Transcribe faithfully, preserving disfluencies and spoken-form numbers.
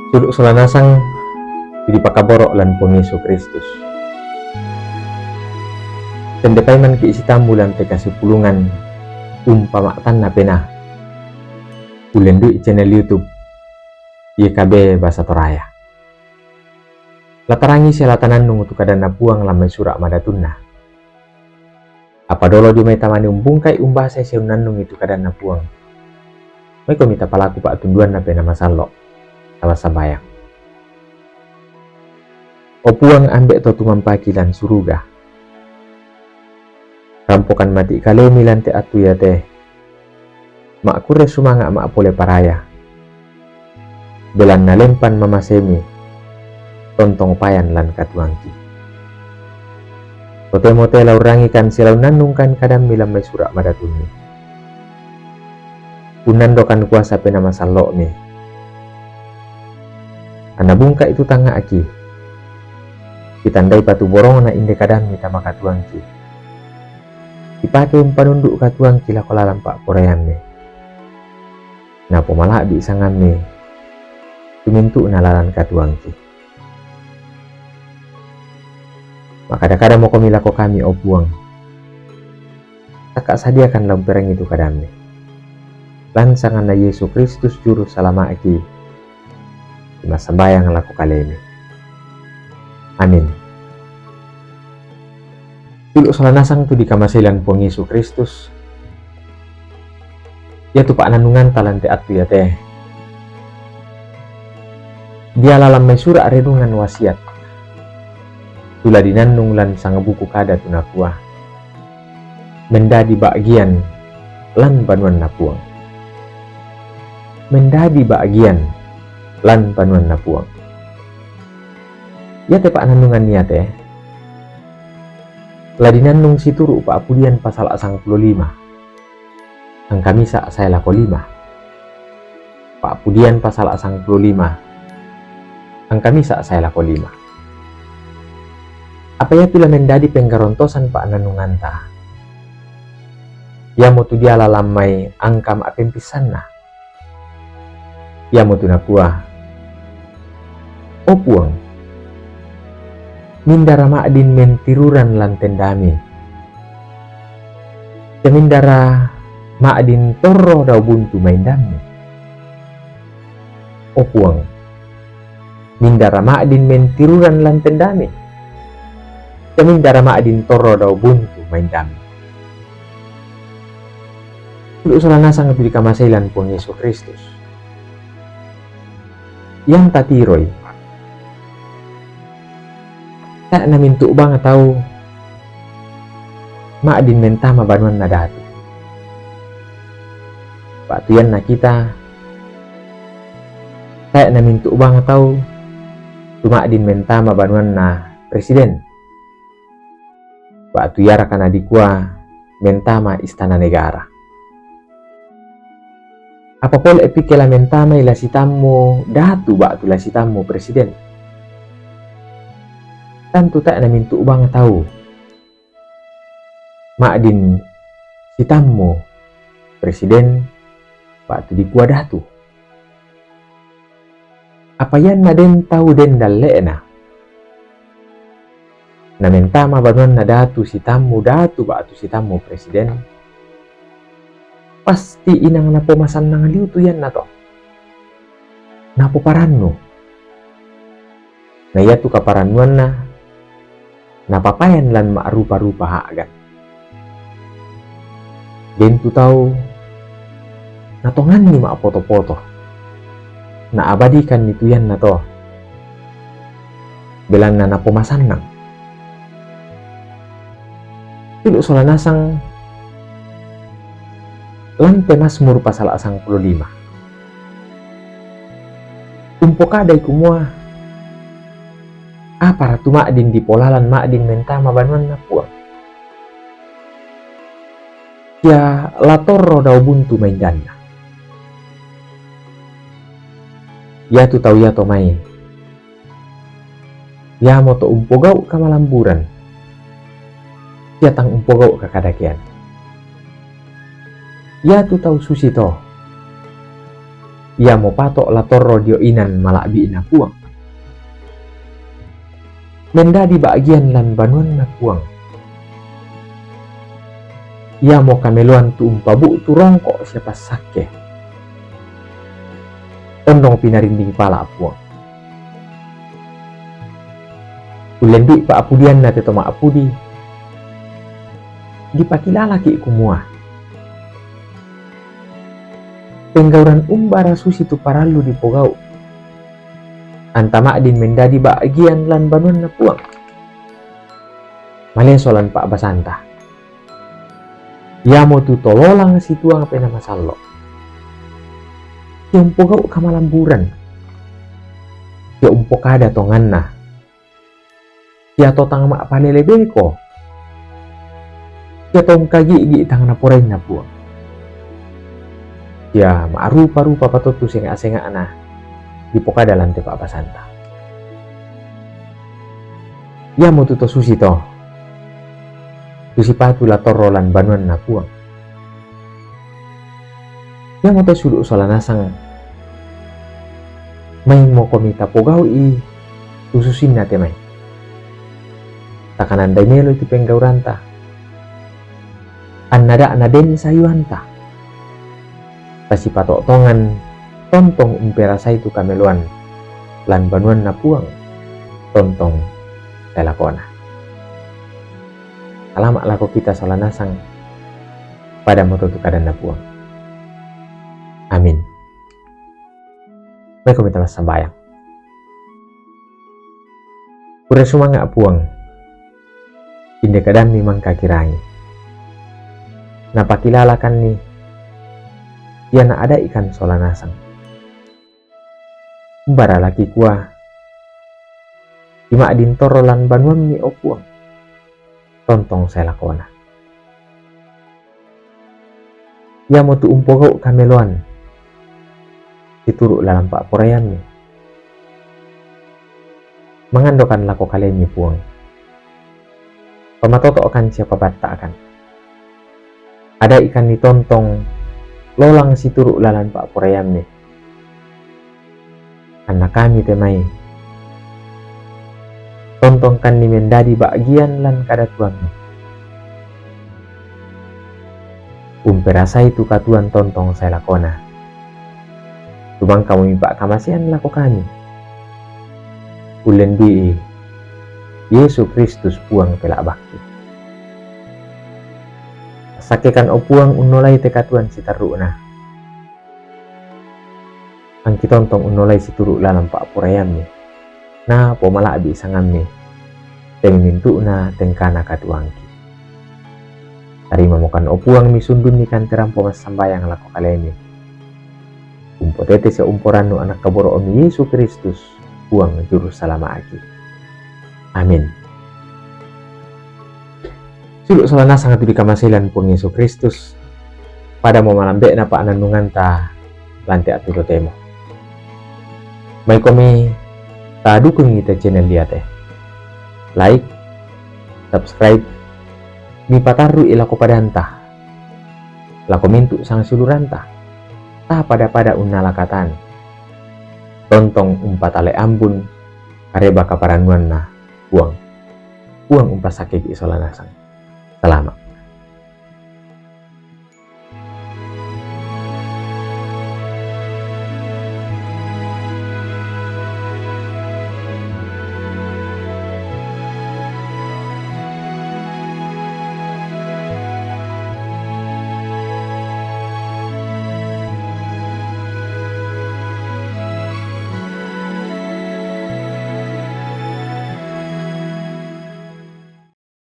Tudu sola nasang tu dipakaboro' lan Puang Yesu Kristus. Tende paimanki' sitammu lan te kasipulungan umpama'tanna penaa. Ullendu'i channel YouTube Y K B Basa Toraya. La tarangi sia la tanannung tu kadanNa Puang lan mai sura' madatunna. Apa dolo dio mai tamani umbungkai, umbasai sia unnannungi tu kadanNa Puang, maikomi tapalaku pa'tunduanna Penaa Masallo'. Tamassambayang. O Puang, Ambe' to tumampaki lan suruga, rampokan mati' kalemi lan te attu iate. Ma'kurre sumanga' ma' pole paraya, belanna lempan mamasemi tontong payan lan katuoangki. Totemo te la urrangikan sia la unnannungkan kadammi lan mai sura' madatunmi. Unnandokan kuasa Penaa Masallo'mi, anna bungkai tu tangnga'ki, kitandai patuborongna inde kadammi tama katuoangki. Kipake umpanundu' katuoangki lako lalan pa'poraiammi. Napomala'bi' sangammi tu mintu'na lalan katuoangki. Ma'kada-kadamokomi lako kami, o Puang, takka' sadiakan la umperangi tu kadammi. Lan sanganNa Yesu Kristus Juru Salama'ki, massambayang lako kalemi. Amin. Tudu sola nasang tu dikamasei lan Puang Yesu Kristus. Iatu pa'nannunganta lan te attu iate, diala lan mai sura' renungan wasiat, tu la dinannung lan sangbuku kada tu nakua, mendadi ba'gian lan banuanNa Puang. Mendadi ba'gian lan banuanNa Puang. Iate pa'nannungan iate la dinannung situru' Pa'pudian pasala' sangpulo lima, angka misa' sae lako lima. Pa'pudian pasala' sangpulo lima, angka misa' sae lako lima. Apa iatu la mendadi penggarontosan pa'nannunganta, iamotu diala lan mai angka ma'pempissanna. Iamotu nakua, O Puang, mindara ma'din mentiruran lan tendami? Sia mindara ma'din torro dao buntu mai ndammi? O Puang, mindara ma'din mentiruran lan tendami? Sia mindara ma'din torro dao buntu mai ndammi? Tudu sola nasang tu dikamasei lan Puang Yesu Kristus. Ianta tiroi, tae' namintu' bang tau ma'din mentama banuanna datu. Ba'tu ianna kita, tae' namintu' bang tau tu ma'din mentama banuanna presiden. Ba'tu iaraka nadikua mentama istana negara. Apa pole'pi ke la mentamai la sitammu datu ba'tu la sitammu presiden? Tantu tae' namintu' bang tau ma'din sitammu presiden ba'tu dikua datu. Apa ianna den tau den dalle'na, namentama banuanna datu sitammu datu ba'tu sitammu presiden, pasti inang napomasannang liu tu ianna to. Napoparannu. Na iatu kaparannuanna napapayan lan ma'rupa-rupa a'gan. Den tu tau natonganni ma'poto-poto, naabadikanni tu ianna to, belanna napomasannang. Tudu sola nasang lan te Mazmur pasala' sangpulo lima. Umpokadai kumua, apara tu ma'din dipolalan ma'din mentama banuanna Puang, sia la torro dao buntu mai ndanna? Iatu tau iato mai, iamoto umpogau' kamalamburan, sia tang umpogau' kakadakean. Iatu tau susito, Iamo pato' la torro dio inan mala'bi'na Puang. Mendadi ba'gian lan banuanna Puang. Iamo kameloan tu umpabu'tu rongko' sia passakke. Ondong pinarinding pala' Puang. Ullendu'i pa'pudianna te to ma'pudi, dipakilalaki' kumua, penggauran umbara susi tu parallu dipogau', anta ma'din mendadi ba'gian lan banuanna Puang. Maleso lan pa'basanta. Iamotu to lolang situang Penaa Masallo'. Sia umpogau' kamalamburan. Sia umpokada tonganna. Sia to tang ma'palele beko. Sia to ungkagi'gi' tang naporainna Puang. Sia ma'rupa-rupa patottu senga'-senga'na dipokada lan te pa'basanta. Iamotu to susi to. Susi patu la torro lan banuanna Puang. Iamoto siulu' sola nasang, maimokomi tapogau'i tu susinna te mai. Takanandai meloi tu penggauranta, anna da' naden sayuanta. Tasipato' tongan tontong umperasai tu kameloan lan banuanna Puang, tontong sae lakona. Salama' lako kita sola nasang, padamo to tu kadanna Puang. Amin. Maikomi ta massambayang. Pura sumanga' Puang, inde kadammi mangkakirangi. Napakilalakanni, ia naada'ikan sola nasang. Umbara la kikua, tima'din torro lan banuammi, o Puang, tontong sae lakona. Iamotu umpogau' kameloan situru' lalan pa'poraiammi. Mangandokan lako kalemi, Puang. Pamatoto'kan sia pabatta'kan. Ada'ikanni tontong lolang situru' lalan pa'poraiammi. Anna kami te mai tontongkanni mendadi ba'gian lan kadatuammi. Umperasai tu katuoan tontong sae lakona. Tumangkamo mipa'kamasean lako kami. Ullendu'i Yesu Kristus Puang pela'bakki. Sakkekan, o Puang, unnolai te katuoan sitarru'na. Angki tontong unnolai situru' lalan pa'poraiammi, na pomala'bi' sangammi, te mamintu'na tengkana katuoangki. Tarimamokan, o Puang, mi sundunni kante rampo massambayang lako kalemi. Umpotete sia umporannu Anak kaboro'mi Yesu Kristus, Puang Juru Salama'ki. Amin. Siulu' sola nasang tu dikamasei lan Puang Yesu Kristus, padamo malambe'na pa'nannunganta lan te attu totemo. Maikomi tadukungi te channel ia te. Like, subscribe, mipatarru'i lako padanta, lako mintu' sangsiuluranta, taha pada-pada unnala katan. Tontong umpatale ambun kareba kaparannuanna Puang. Puang umpassakkeki' sola nasang. Salama'.